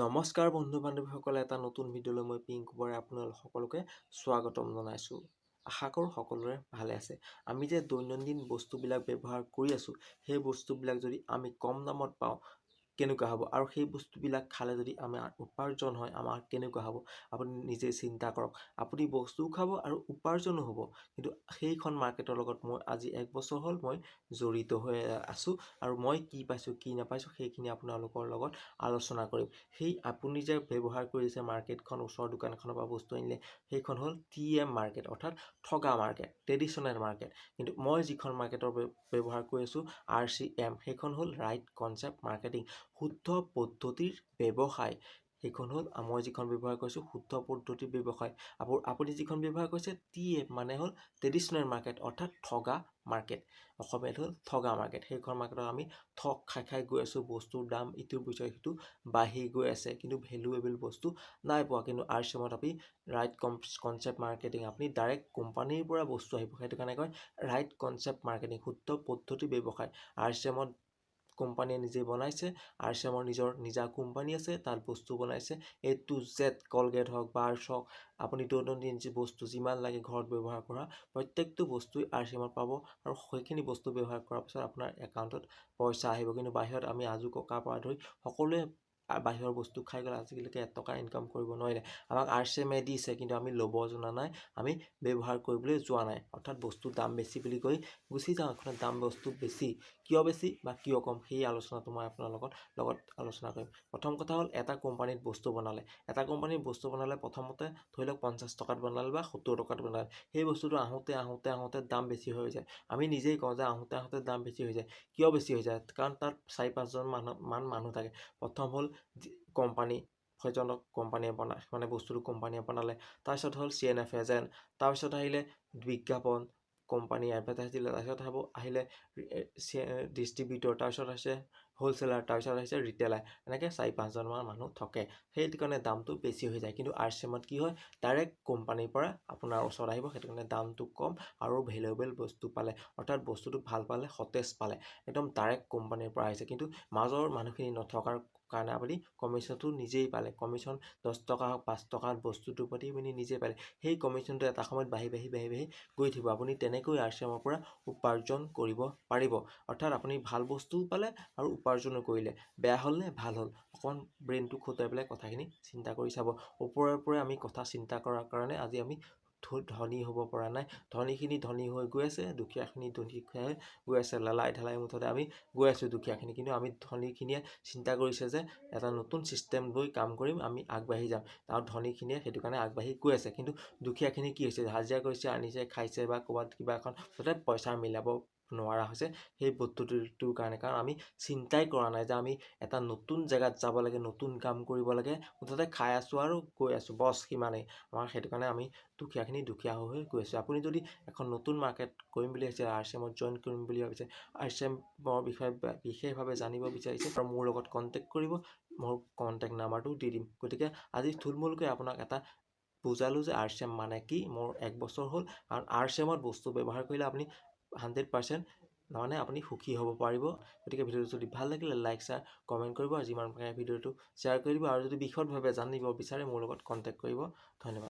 নমস্কাৰ বন্ধু বান্ধৱীসকল, এটা নতুন ভিডিঅ'লৈ মই পিংকু বৰাই আপোনালোক সকলোকে স্বাগতম জনাইছোঁ। আশা কৰোঁ সকলোৰে ভালে আছে। আমি যে দৈনন্দিন বস্তুবিলাক ব্যৱহাৰ কৰি আছোঁ, সেই বস্তুবিলাক যদি আমি কম দামত পাওঁ কেনেকুৱা হ'ব আৰু সেই বস্তুবিলাক খালে যদি আমাৰ উপাৰ্জন হয়, আমাৰ কেনেকুৱা হ'ব, আপুনি নিজে চিন্তা কৰক। আপুনি বস্তুও খাব আৰু উপাৰ্জনো হ'ব। কিন্তু সেইখন মাৰ্কেটৰ লগত মই আজি এক বছৰ হ'ল মই জড়িত হৈ আছোঁ আৰু মই কি পাইছোঁ, কি নাপাইছোঁ, সেইখিনি আপোনালোকৰ লগত আলোচনা কৰিম। সেই আপুনি যে ব্যৱহাৰ কৰিছে মাৰ্কেটখন, ওচৰৰ দোকানখনৰ পৰা বস্তু আনিলে, সেইখন হ'ল টিএম মাৰ্কেট, অৰ্থাৎ ঠগা মাৰ্কেট, ট্ৰেডিশ্যনেল মাৰ্কেট। কিন্তু মই যিখন মাৰ্কেটৰ ব্যৱহাৰ কৰি আছোঁ, আৰচিএম, সেইখন হ'ল ৰাইট কনচেপ্ট মাৰ্কেটিং, শুদ্ধ পদ্ধতিৰ ব্যৱসায়। সেইখন হ'ল মই যিখন ব্যৱহাৰ কৰিছোঁ, শুদ্ধ পদ্ধতিৰ ব্যৱসায়। আপুনি যিখন ব্যৱহাৰ কৰিছে, টিএম মানে হ'ল ট্ৰেডিশ্যনেল মাৰ্কেট, অৰ্থাৎ ঠগা মাৰ্কেট। অসমীয়াত হ'ল ঠগা মাৰ্কেট। সেইখন মাৰ্কেটত আমি ঠগ খাই খাই গৈ আছোঁ। বস্তুৰ দাম ইটোৰ পিছত সিটো বাঢ়ি গৈ আছে, কিন্তু ভেলুৱেবল বস্তু নাই পোৱা। কিন্তু আৰচিএমত আপুনি ৰাইট কনচেপ্ট মাৰ্কেটিং, আপুনি ডাইৰেক্ট কোম্পানীৰ পৰা বস্তু আহিব। সেইটো কাৰণে কয় ৰাইট কনচেপ্ট মাৰ্কেটিং, শুদ্ধ পদ্ধতি ব্যৱসায়। আৰচিএমত কোম্পানীয়ে নিজে বনাইছে। আৰচিএমৰ নিজৰ নিজা কোম্পানী আছে, তাত বস্তু বনাইছে। এ টু জেড, কলগেট হওক, ব্ৰাছ হওক, আপুনি দৈনন্দিন যি বস্তু যিমান লাগে, ঘৰত ব্যৱহাৰ কৰা প্ৰত্যেকটো বস্তুৱেই আৰচিএমত পাব আৰু সেইখিনি বস্তু ব্যৱহাৰ কৰাৰ পিছত আপোনাৰ একাউণ্টত পইচা আহিব। কিন্তু বাহিৰত আমি আজো ককাৰ পৰা ধৰি সকলোৱে বাহিৰৰ বস্তু খাই গ'লে আজিলৈকে 1 টকা ইনকাম কৰিব নোৱাৰিলে। আমাক আৰচিএমে দিছে, কিন্তু আমি ল'ব জনা নাই, আমি ব্যৱহাৰ কৰিবলৈ যোৱা নাই। অৰ্থাৎ বস্তুৰ দাম বেছি বুলি কৈ গুচি যাওঁ। এখনত দাম বস্তু বেছি, কিয় বেছি বা কিয় কম, সেই আলোচনাটো মই আপোনাৰ লগত আলোচনা কৰিম। প্ৰথম কথা হ'ল, এটা কোম্পানীত বস্তু বনালে, এটা কোম্পানীত বস্তু বনালে, প্ৰথমতে ধৰি লওক 50 টকাত বনালে বা 70 টকাত বনালে, সেই বস্তুটো আহোঁতে আহোঁতে আহোঁতে দাম বেছি হৈ যায়। আমি নিজেই কওঁ যে আহোঁতে আহোঁতে দাম বেছি হৈ যায়। কিয় বেছি হৈ যায়? কাৰণ তাত চাৰি পাঁচজন মানুহ মান মানুহ থাকে। প্ৰথম হ'ল কোম্পানী, সেইজনক কোম্পানীয়ে বনায়, মানে বস্তুটো কোম্পানীয়ে বনালে। তাৰপিছত হ'ল চিএনএফ এজেণ্ট, তাৰপিছত আহিলে বিজ্ঞাপন, কোম্পানী এডভাৰটাইজ দিলে। তাৰপিছত হ'ব আহিলে ডিষ্ট্ৰিবিউটৰ, তাৰপিছত হৈছে হ'লচেলাৰ, তাৰপিছত আহিছে ৰিটেইলাৰ। এনেকৈ চাৰি পাঁচজনমান মানুহ থাকে, সেইটো কাৰণে দামটো বেছি হৈ যায়। কিন্তু আৰচিএমত কি হয়? ডাইৰেক্ট কোম্পানীৰ পৰা আপোনাৰ ওচৰত আহিব। সেইটো কাৰণে দামটো কম আৰু ভেলুৱেবল বস্তু পালে, অৰ্থাৎ বস্তুটো ভাল পালে, সতেজ পালে, একদম ডাইৰেক্ট কোম্পানীৰ পৰা আহিছে। কিন্তু মাজৰ মানুহখিনি নথকাৰ কাৰণে আপুনি কমিশ্যনটো নিজেই পালে। কমিশ্যন 10 টকা হওক, 5 টকা, বস্তুটোৰ প্ৰতি আপুনি নিজেই পালে। সেই কমিশ্যনটো এটা সময়ত বাঢ়ি বাঢ়ি বাঢ়ি বাঢ়ি গৈ থাকিব। আপুনি তেনেকৈ আৰচিএমৰ পৰা উপাৰ্জন কৰিব পাৰিব। অৰ্থাৎ আপুনি ভাল বস্তুও পালে আৰু উপাৰ্জনো কৰিলে। বেয়া হ'ল নে ভাল হ'ল? অকণমান ব্ৰেইনটো খটুৱাই পেলাই কথাখিনি চিন্তা কৰি চাব। ওপৰে ওপৰে আমি কথা চিন্তা কৰাৰ কাৰণে আজি আমি ধনী হ'ব পৰা নাই। ধনীখিনি ধনী হৈ গৈ আছে, দুখীয়াখিনি দুখীয়া হৈ গৈ আছে। লেলাই ঢেলাই মুঠতে আমি গৈ আছোঁ দুখীয়াখিনি। কিন্তু আমি ধনীখিনিয়ে চিন্তা কৰিছে যে এটা নতুন ছিষ্টেম লৈ কাম কৰিম, আমি আগবাঢ়ি যাম আৰু ধনীখিনিয়ে সেইটো কাৰণে আগবাঢ়ি গৈ আছে। কিন্তু দুখীয়াখিনি কি হৈছে? হাজিৰা কৰিছে, আনিছে, খাইছে বা ক'ৰবাত কিবা এখন মুঠতে পইচা মিলাব নোৱাৰা হৈছে সেই পদ্ধতিটোৰ কাৰণে। কাৰণ আমি চিন্তাই কৰা নাই যে আমি এটা নতুন জেগাত যাব লাগে, নতুন কাম কৰিব লাগে। মুঠতে খাই আছোঁ আৰু গৈ আছোঁ, বছ, সিমানেই আমাৰ। সেইটো কাৰণে আমি দুখীয়াখিনি দুখীয়া হৈ হৈ গৈ আছোঁ। আপুনি যদি এখন নতুন মাৰ্কেট কৰিম বুলি ভাবিছে, আৰচিএমত জইন কৰিম বুলি ভাবিছে, আৰচিএমৰ বিষয়ে বিশেষভাৱে জানিব বিচাৰিছে আৰু মোৰ লগত কণ্টেক্ট কৰিব, মোৰ কণ্টেক্ট নাম্বাৰটো দি দিম। গতিকে আজি থুলমূলকৈ আপোনাক এটা বুজালোঁ যে আৰচিএম মানে কি। মোৰ এক বছৰ হ'ল। কাৰণ আৰচিএমত বস্তু ব্যৱহাৰ কৰিলে আপুনি 100% মানে আপুনি সুখী হ'ব পাৰিব। গতিকে ভিডিঅ'টো যদি ভাল লাগিলে লাইক, শ্বেয়াৰ, কমেণ্ট কৰিব আৰু যিমান পাৰে ভিডিঅ'টো শ্বেয়াৰ কৰি দিব আৰু যদি বিশদভাৱে জানিব বিচাৰে মোৰ লগত কণ্টেক্ট কৰিব। ধন্যবাদ।